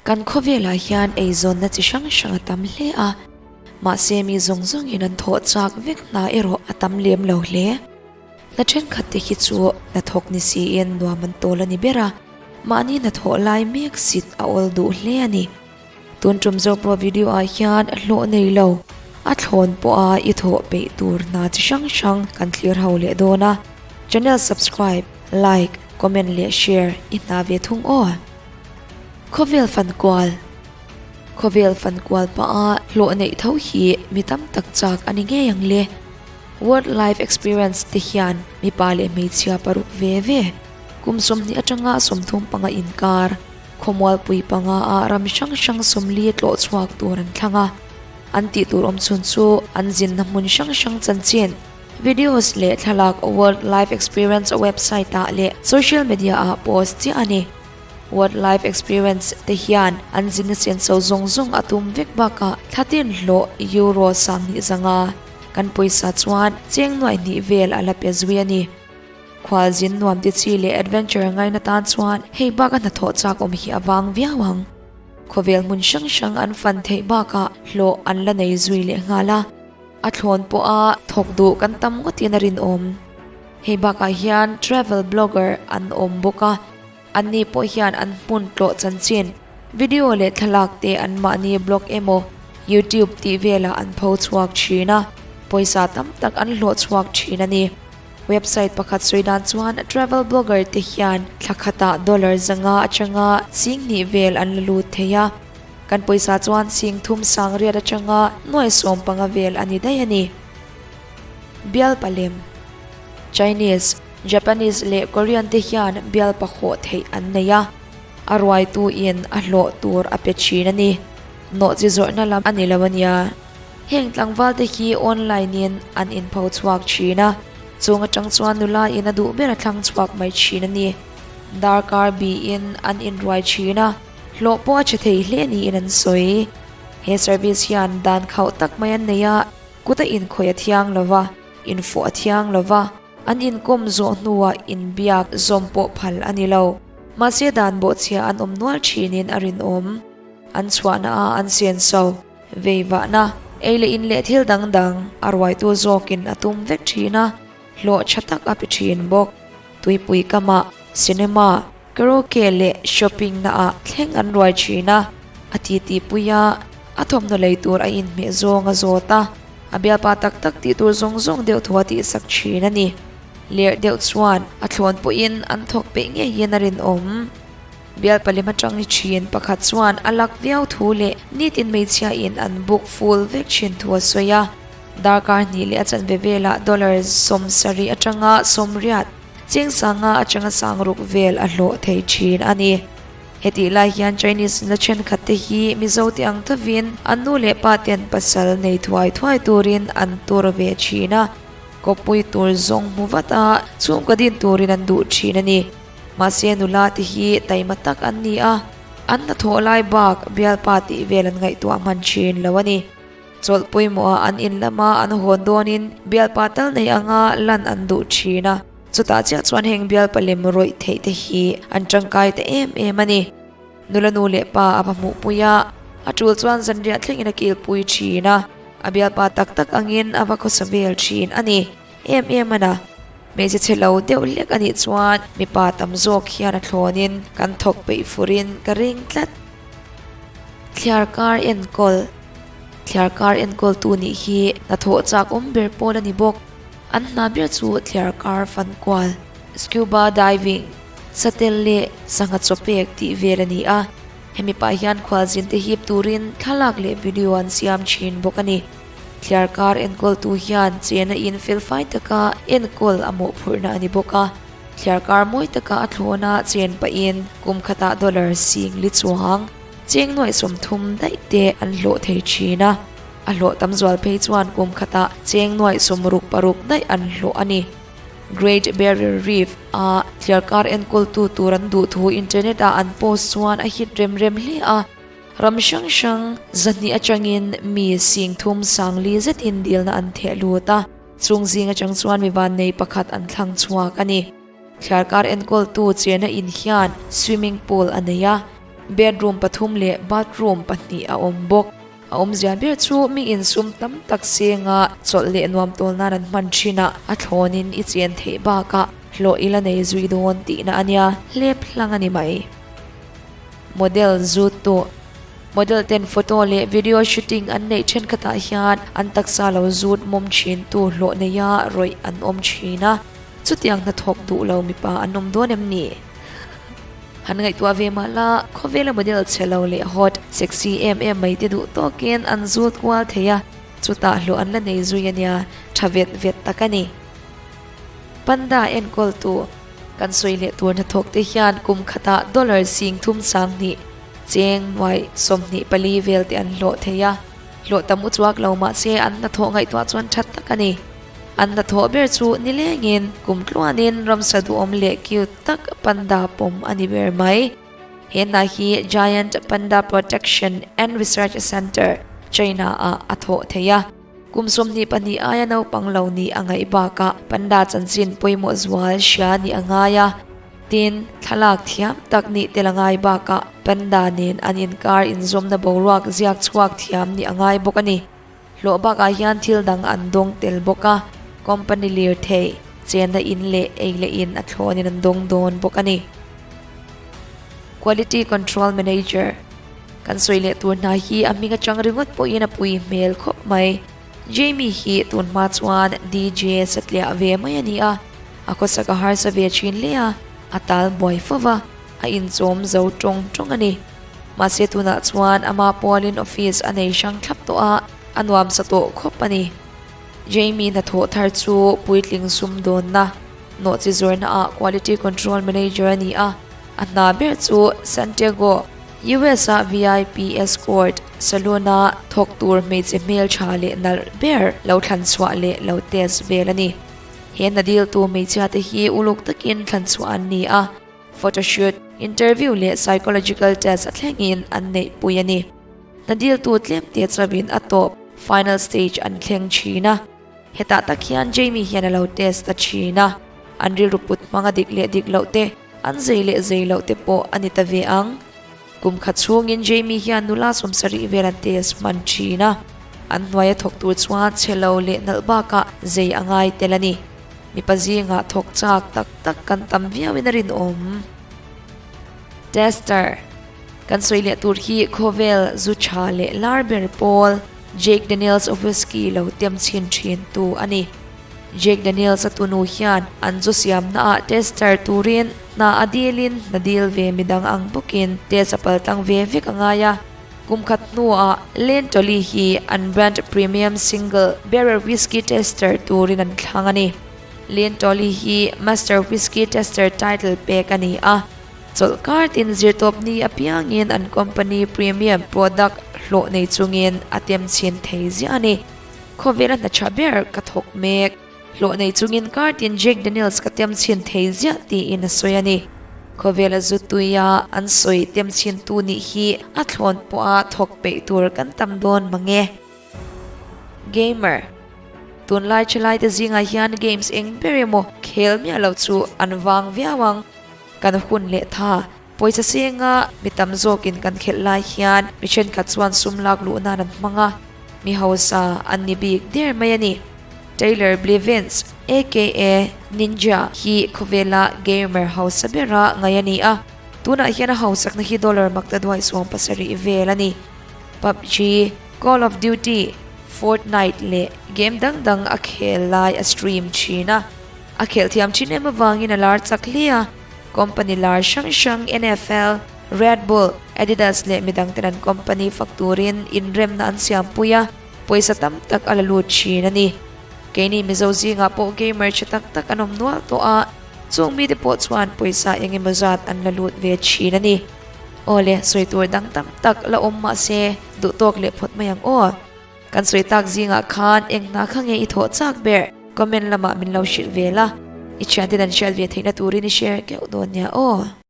Kan khawvelah hian eizawnna chi hrang hrang a tam hle a, mahse mi zawng zawngin an thawh chak vek hna erawh a tam lem lo hle. Hna thenkhat te hi chu hnathawk ni siin nuam an tawl a ni ber a, mahni hnathawh lai mek sit a awl duh hle a ni. Tun tum Zopro video ah hian hlawh nei lo, a thlawn pawha i thawh peih tur hna chi hrang hrang kan thlir ho leh dawn a. Channel subscribe, like, comment leh share i hna ve thung aw. Khawvel fan kual Khawvel fan kual pah a hlawh neih tho hi mi tam tak chak a ni ngei ang le. World Life Experience te hian mipa leh hmeichhia paruk ve ve kum 20 atanga 35 inkar khawmualpui panga a ram hrang hrang 40 tlawh chhuak tur an thlang a. An tih tur awm chhun chu an zinna hmun hrang hrang chanchin, videos leh thlalak World Life Experience website ah leh social media ah post chiah a ni. World Life Experience te hian an zinna senso zawng zawng a tum vek bakah thla tin hlawh Euro 20,000 zanga kan pawisa chuan cheng nuaih hnih vel a la pe zui a ni. Khual zin nuam ti chi leh adventure ngaina tan chuan hei bak a hnathawh chak awm hi a vang viau ang. Khawvel hmun hrang hrang an fan theih bakah hlawh an la nei zui leh nghal a, a thlawn pawha thawk duh kan tam ngawtin a rinawm. Hei bakah hian travel blogger an awm bawk a. Anni pawh hian an hmun tlawh chanchin, video leh thlalak te anmahni blog emaw YouTube tih velah an pho chhuak thin a, pawisa tam tak an hlawh chhuak thin a ni. Website pakhat sawi dan chuan travel blogger te hian thla khatah dollar 500 atanga 2000 vel an la lut thei a, kan pawisa chuan 30 sangriat atanga nuai 15 vel a ni daih a ni. Bial palem Chinese. Japanese leh Korean te hian bial pahawh theih an nei a, a ruaitu in a hlawh tur a pe thin a ni. Nawh chi zawrhna lam a ni lo a nia. Heng tlangval te hi online in an inpho chhuak thin a, chung atang chuan nula in a duh ber a thlang chhuak mai thin a ni. Darkar bi in an inruai thin a, hlawh pawh a tha thei hle niin an sawi. He service hian dan khauh tak mai an nei a, kut a inkhawih a thiang lo va, infawh a thiang lo va. An inkawm zawh hnuah inbiak zawm pawh phal a ni lo. Mahse dan bawhchhia an awm nual thinin a rinawm. An chhuahna a an senso, veivahna, ei leh in leh thil dang dang a ruaitu zawkin a tum vek thin a, hlawh tha tak a pe thin bawk. Tuipui kamah, cinema, karaoke leh shopping naah thleng an ruai thin a, a titi pui a, a thawmhnaw lei tur a inhmeh zawng a zawt a. A bialpa tak tak tih tur zawng zawng deuh thu a tihsak thin a ni. Lerh deuh chuan a thlawn pawhin an thawk peih ngeiin a rinawm. Bialpa lem atang ni thin pakhat chuan a lak viau thu leh nitin hmeichhia in an book full vek thin thu a sawi a. Darkar hnih leh a chanve velah dollar 70 atanga 80, cheng sanga atanga 60 vel a hlawh thei thin a ni. Hetih lai hian Chinese nula thenkhat te hi Mizo te ang thovin an nu leh pa ten pasal nei thuai thuai turin an tur ve thin a, kawppui tur zawng hmu vat a chhungkaw din turin an duh thin a ni. Mahse nula te hi taima tak an ni a, an hnathawh lai bak bialpa tih vel an ngaihtuah hman thin lo a ni. Chawlh pawimawhah an in lama an hawn dawnin bialpa tal nei anga lan an duh thin a. Chutah chiah chuan heng bial palem rawih theih te hi an tangkai ta em em a ni. Nula nu leh pa a va hmuhpui a, a tul chuan zanriah thlengin a kilpui thin a, a bialpa tak tak angin a va khawsa vel thin a ni em em a na. Hmeichhe chhe lo deuh hlek a nih chuan mipa tam zawk hian a thlawnin kan thawk peih furin ka ring tlat. Thliar kar enkawl Thliar kar enkawltu nih hi hnathawh chak awm ber pawl a ni bawk. An hna ber chu thliar kar fan kual, scuba diving, satel leh sangha chaw pek tih vel a ni a. Hemi pah hian khualzin te hip turin thlalak leh video an siam thin bawk a ni. Thliar kar enkawltu hian chena in felfai taka enkawl a mawhphurhna a ni bawk a. Thliar kar mawi taka a thlawna chen pahin kum khatah dollar 40,000 chuang cheng nuaih 30 daih te an hlawh thei thin a. A hlawh tam zual phei chuan kum khatah cheng nuaih 66 daih an hlawh a ni. Great Barrier Reef a thliar kar enkawltu tur an duh thu internet ah an post chuan a hit rem rem hle a. Ram hrang hrang 200 atangin mi 340 zetin dilna an theh lut a. Chung zing atang chuan mi vannei pakhat an thlang chhuak a ni. Thliar kar enkawltu chena in hian swimming pool a nei a. Bedroom pathum leh bathroom pahnih a awm bawk. A awmzia ber chu mi insum tam tak senga chawlh leh nuam tawl nan an hman thin a, a thlawnin i chen theih bakah hlawh i la nei zui dawn tihna a nia, hlep hlang a ni mai. Model zut tu Model ten photo leh video shooting an neih thenkhatah hian an taksa lo zut mawm thin tu hlawh neia rawih an awm thin a, chutiang hnathawk duh lo mipa an awm dawn em ni? Han ngaihtuah ve mah la, khawvela model chhe lo leh hot, sexy em em mai te duh tawkin an zut kual thei a, chutah hlawh an la nei zui a nia, tha vet vet tak a ni. Panda enkawltu kan sawi leh tur hnathawk te hian kum khatah dollar 30 sanghnih, cheng nuai 24 vel te an hlawh thei a, hlawh tam uchuak lo mahse an hnathawh ngaihtuah chuan that tak a ni. An hnathawh ber chu nilengin kum tluanin ramsa duhawm leh cute tak panda pawm a ni ber mai. He hna hi Giant Panda Protection and Research Center, China ah a thawh thei a. Kum 22 aia naupang lo nih a ngaih bakah panda chanchin pawimawh zual hria nih a ngai a. Tin, thlalak thiam tak nih tel a ngai bakah panda nen an inkar inzawmna boruak ziak chhuak thiam nih a ngai bawk a ni. Hlawh bakah hian thil dang an dawng tel bawk a, company lirthei, chenna in leh ei leh in a thlawnin an dawng dawn bawk a ni. Quality Control Manager kan sawi leh tur hna hi a hming atang ringawt pawhin a pui hmel khawp mai. Jamie hi tun hma chuan DJ satliah ve mai a ni a, a khawsak a harsa ve thin hle a, a tal buai fo va, a inchawm zo tawng tawng a ni. Mahse tunah chuan ama pualin office a nei hrang thlap tawh a, a nuamsa tawh khawp a ni. Jamie hnathawh thar chu puitling sumdawnna, nawhchi zawrhna ah Quality Control Manager a ni a, a hna ber chu Santiago, US ah VIP Escort Saloon a thawk tur hmeichhe hmeltha leh nalh ber lo thlan chhuah leh lo test vel a ni. He hna diltu hmeichhia te hi uluk takin thlan chhuah an ni a. Photoshoot, interview leh psychological test a thlengin an neihpui a ni. Hna diltu tlemte chauhin a tawp, final stage, an thleng thin a. Hetah tak hian Jamie hian a lo test ta thin a. An rilru put hmanga dik leh dik loh te, an zei leh zei loh te pawh a ni ta ve ang. Kum khat chhungin Jamie hian nula 70 vel an test hman thin a. An hnuaia thawk tur chuan chhe lo leh nalh bakah zei a ngai tel a ni. Mipa zingah thawk chak tak tak kan tam viauin a rinawm. Tester, Kan sawi leh tur hi khawvel zu tha leh lar ber pawl Jake Daniels of Whisky lo tem chhin thin tu a ni. Jake Daniels a tunu hian an zu siamna ah tester turin hna a dilin hna dil ve midang ang bawkin test a paltlang ve vek a ngai a. Kum khat hnuah Len Tolly hi an brand premium single barrel whisky tester turin an thlang a ni. Len Tolly hi Master Whisky Tester title pek a ni a, chawlhkar tin zirtawp ni apiangin an company premium product hlawh nei chungin a tem chhin thei ziah a ni. Khawvela hna tha ber ka thawk mek. Hlawh nei chungin kar tin Jack Daniels ka tem chhin thei ziah tiin a sawi a ni. Khawvela zu tuia an sawi tem chhin tu nih hi a thlawn pawha thawk peih tur kan tam dawn mang e. Gamer. Tunlai thalaite zingah hian games eng ber emaw khel miah lo chu an vang viau ang. Kan hun leh tha. Pawisa senga mi tam zawkin kan khelh lai hian mi thenkhat chuan sum lak luh nan an hmang a, mi hausa an ni bik der mai a ni. Taylor Blevins, aka Ninja, hi khawvela gamer hausa bera ngaih a ni a, tunah hian a hausakna hi dollar makta duai 70 vel a ni. PUBG, Call of Duty, Fortnite leh game dang dang a khel lai a stream thin a, a khelh thiam thin em avangin a lar chak hle a. Company lar hrang hrang NFL, Red Bull, Adidas leh midang ten an company fak turin inremna an siampui a, pawisa tam tak a la lut thin a ni. Keini Mizo zingah pawh gamer tha tak tak an awm nual tawh a, chung mite pawh chuan pawisa eng emaw zat an la lut ve thin a ni. Awle, sawi tur dang tam tak la awm mahse duhtawk leh phawt mai ang aw. Kan sawi tak zingah khan eng hna kha nge i thawh chak ber? Comment lamah min lo hrilh ve la, i thianten an hriat ve theihna turin i share keuh dawn nia aw.